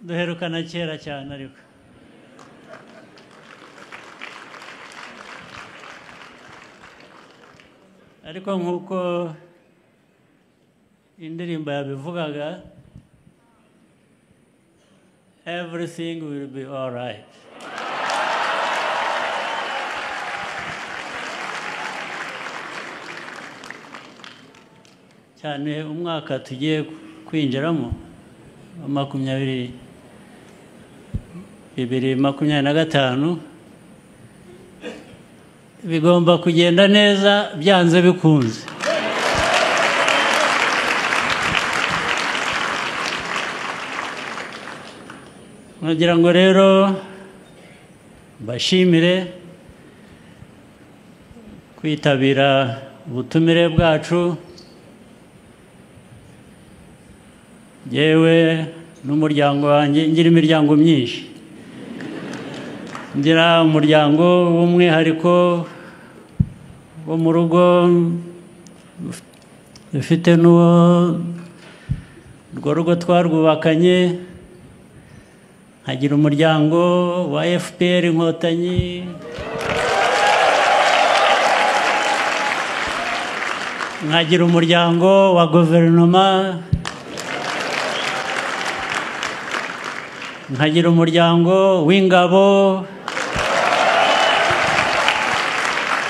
Duherukana kera cyane, ariko nk'uko indirimbo yabivugaga, everything will be all right. Cyane umwaka tugiye kwinjiramo 2025 bigomba kugenda neza byanze bikunze. Ngira ngo rero mbashimire kwitabira ubutumire bwacu, yewe n'umuryango wanjye. Ngira imiryango myinshi, ngira umuryango w'umwihariko wo mu rugo, ufite n'uwo urwo rugo twarwubakanye, nkagira umuryango wa FPR Inkotanyi, nkagira umuryango wa guverinoma, nkagira umuryango w'ingabo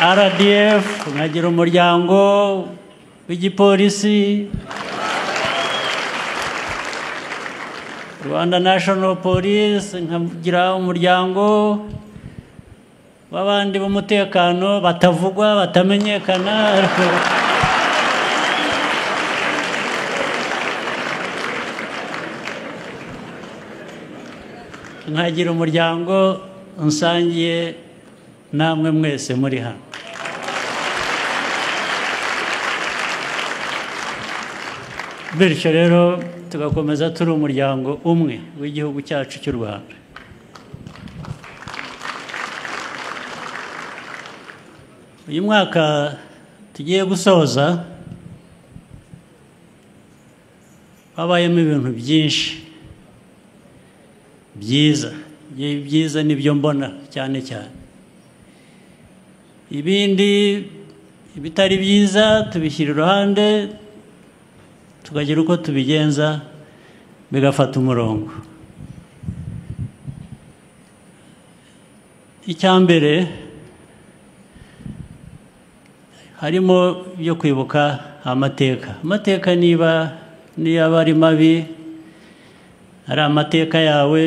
RDF, nkagira umuryango w'igipolisi Rwanda National Police, nkagira umuryango w'abandi b'umutekano batavugwa batamenyekana. Nkagira umuryango nsangiye namwe mwese muri hano. Bityo rero tugakomeza turi umuryango umwe w'igihugu cyacu cy'u Rwanda. Uyu mwaka tugiye gusoza habayemo ibintu byinshi byiza. Byiza nibyo mbona cyane cyane, ibindi ibitari byiza tubishyira iruhande, tukagira uko tubigenza bigafata umurongo. Icyambere harimo byo kwibuka amateka. Amateka niba niba ari mabi, ari amateka yawe,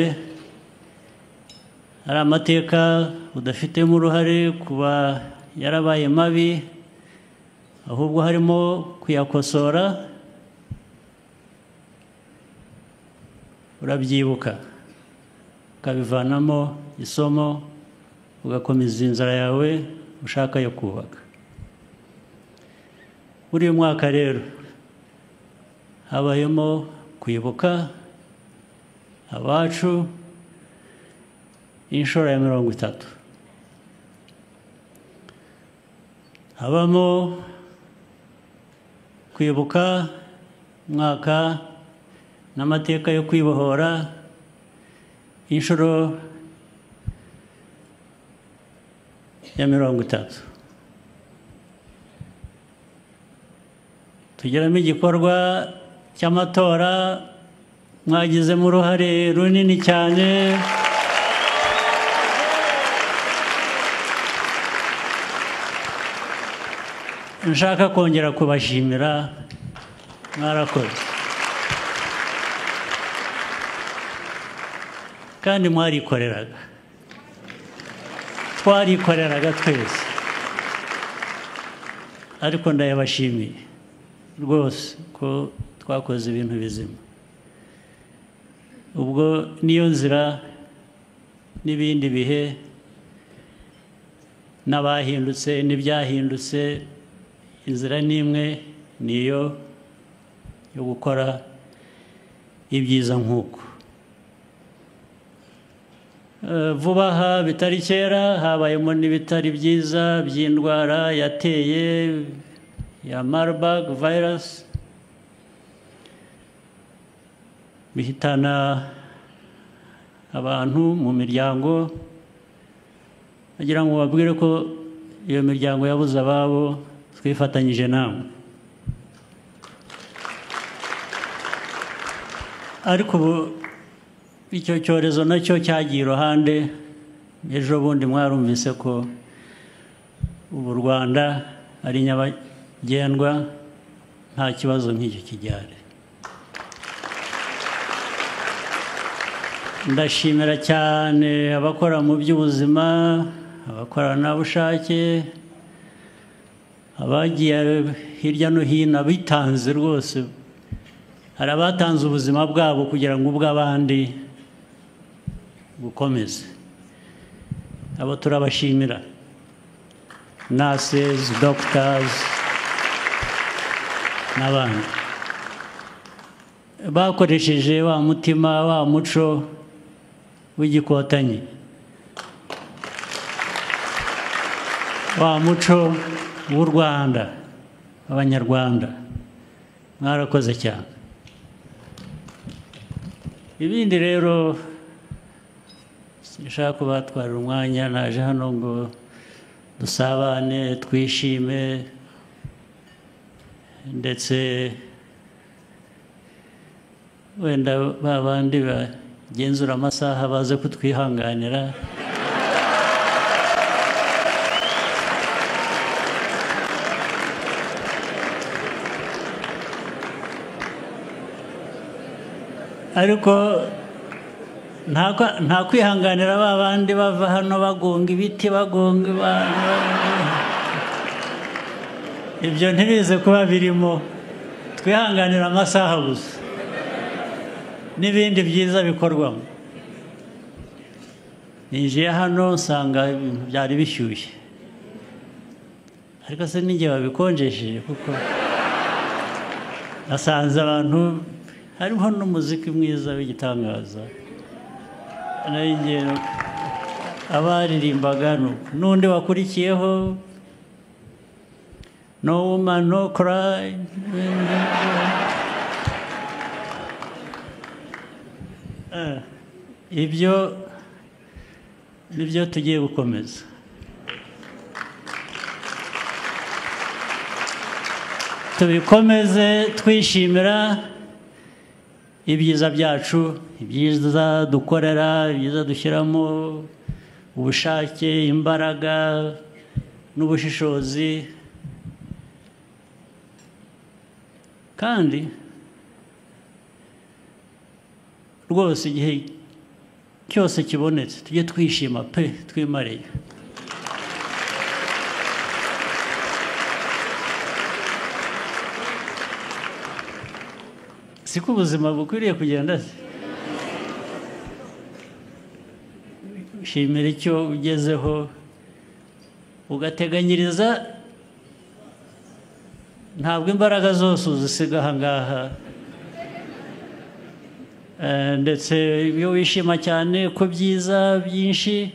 ari amateka udafitemo uruhare kuba yarabaye mabi, ahubwo harimo kuyakosora, urabyibuka ukabivanamo isomo, ugakomeza inzira yawe ushaka yo kubaka. Muri uyu mwaka rero habayemo kwibuka abacu inshuro ya 30, habamo kwibuka mwaka n'amateka yo kwibohora inshuro ya 30. Tugeramo igikorwa cy'amatora mwagizemo uruhare runini cyane. Nshaka kongera kubashimira, mwarakoze kandi mwarikoreraga, twarikoreraga twese, ariko ndayabashimiye rwose ko twakoze ibintu bizima. Ubwo niyo nzira n'ibindi bihe n'abahindutse n'ibyahindutse, inzira n'imwe niyo yo gukora ibyiza nk'uko. Vuba aha bitari kera habayemo n'ibitari byiza by'indwara yateye ya Marburg virus, bihitana abantu mu miryango, agira ngo babwire ko iyo miryango yabuze ababo twifatanyije namwe. Ariko ubu icyo cyorezo nacyo cyagiye iruhande. Ejo bundi mwarumvise ko ubu Rwanda ari nyabagendwa, nta kibazo nk'icyo kijyare. Ndashimira cyane abakora mu by'ubuzima, abakoranabushake, abagiye hirya no hino abitanze rwose. Hari abatanze ubuzima bwabo kugira ngo ubw'abandi bukomeze, abo turabashimira, nurses, doctors n'abandi bakoresheje wa mutima wa muco w'igikotanyi, wa muco w'u Rwanda, Abanyarwanda mwarakoze cyane. Ibindi rero sinshaka kubatwarira umwanya, naje hano ngo dusabane, twishime, ndetse wenda babandi bagenzura amasaha baze kutwihanganira. Ariko nta kwihanganira babandi bava hano bagonga ibiti, bagonga ibyo ntibize kuba birimo. Twihanganira amasaha gusa n'ibindi byiza bikorwamo. Ninjiye hano nsanga ibintu byari bishyushye, ariko se n'igihe babikonjesheje, kuko nasanze abantu hariho n'umuziki mwiza w'igitangaza, abaririmbaga n'undi wakurikiyeho no woman no cry. Ibyo nibyo tugiye gukomeza. Tubikomeze twishimira ibyiza byacu, ibyiza dukorera, ibyiza dushyiramo ubushake, imbaraga n'ubushishozi. Kandi rwose igihe cyose kibonetse tujye twishima pe, twimareye. Siko ubuzima bukwiriye kugenda se? Shimira icyo ugezeho, ugateganyiriza. Ntabwo imbaraga zose uzisiga aha ngaha, ndetse iyo wishima cyane ko byiza byinshi,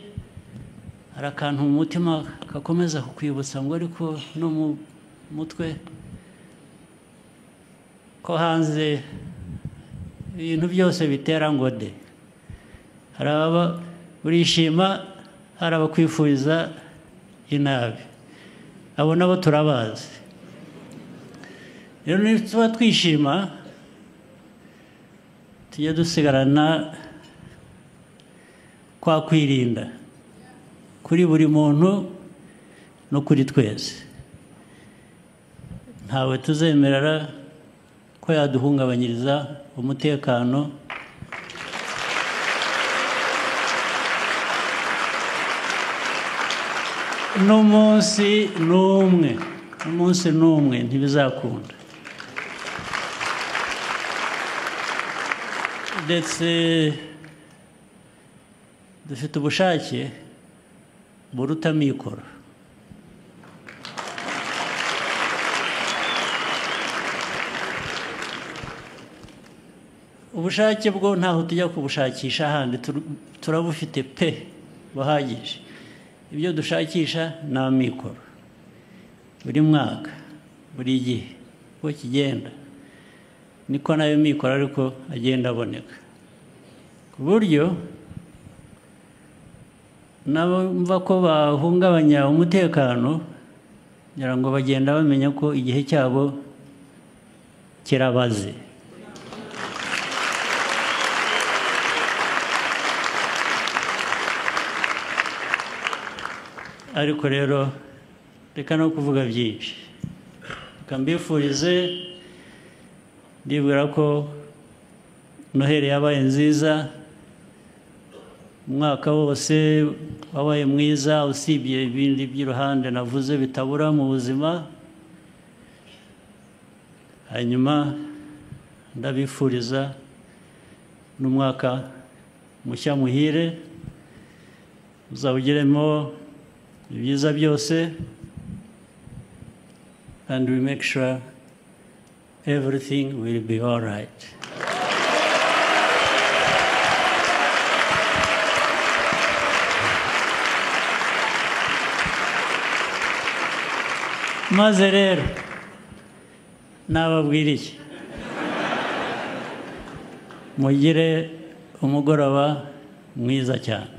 hari akantu mu mutima gakomeza kukwibutsa ngo ariko no mu mutwe ko hanze ibintu byose bitera ngo de. Hari ababa urishima, hari abakwifuriza inabi, abo nabo turabazi. Rero nituba twishima tujye dusigarana kwa kwirinda kuri buri muntu no kuri twese. Ntawe tuzemerera ko yaduhungabanyiriza umutekano. N'umunsi n'umwe, n'umunsi n'umwe ntibizakunda. Ndetse dufite ubushake buruta mikoro. Ubushake bwo ntaho tujya kubushakisha handi, turabufite pe buhagije. Ibyo dushakisha ni amikoro. Buri mwaka, buri gihe uko kigenda niko nayo mikoro ariko agenda aboneka, ku buryo N'abumva ko bahungabanya umutekano, ngira ngo bagenda bamenya ko igihe cyabo kirabaze. Ariko rero reka no kuvuga byinshi, reka mbifurize, ndibwira ko Noheli yabaye nziza, umwaka wose wabaye mwiza, usibye ibindi by'iruhande navuze bitabura mu buzima. Hanyuma ndabifuriza n'umwaka mushya muhire, uzawugiremo ibyiza byose, and we make sure everything will be all right. Maze rero nababwira iki, mugire umugoroba mwiza cyane.